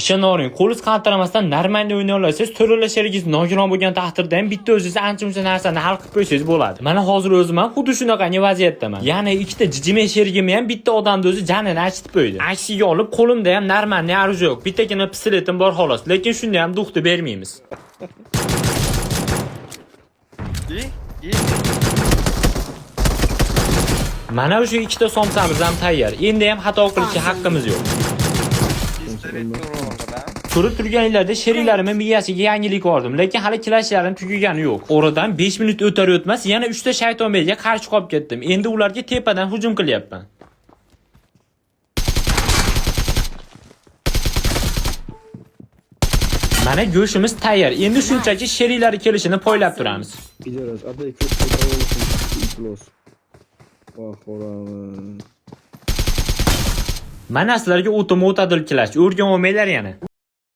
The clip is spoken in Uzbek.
Ishonaver, qo'lingiz qaltiramasdan нормально o'ynay olsangiz, to'rala sherigingiz nogiron bo'lgan taqdirda ham bitta o'zingiz ancha-muncha narsani hal qilib qo'ysangiz bo'ladi. Mana hozir o'zim ham xuddi shunaqangi vaziyatdaman. Ya'ni ikkita jijime sherigimni ham bitta odamni o'zi janini achitib qo'ydi. Aksiga olib qo'limda ham нормальный оружие yo'q. Bittagina pistoletim bor xolos, lekin shunda ham дух ni bermaymiz. И? И? Mana o'sha ikkita somsamiz ham tayyor. Endi ham xato qilishga haqqimiz yo'q. Pistoletni urib. Ko'rib turganinglarda sheriklarimni miyasiga yangilik yordim, lekin hali kilashlarim tugagani yo'q. Oradan 5 minut o'tar o'tmas yana 3 ta shaytonbeyga qarshi qolib ketdim. Endi ularga tepadan hujum qilyapman. Mana go'shtimiz tayyor. Endi shunchaki sheriklari kelishini poylab turamiz. Пидорас, отдай ключ. Похорон. Mana sizlarga o'ta mo'tadil clutch. O'rgan olmanglar yana.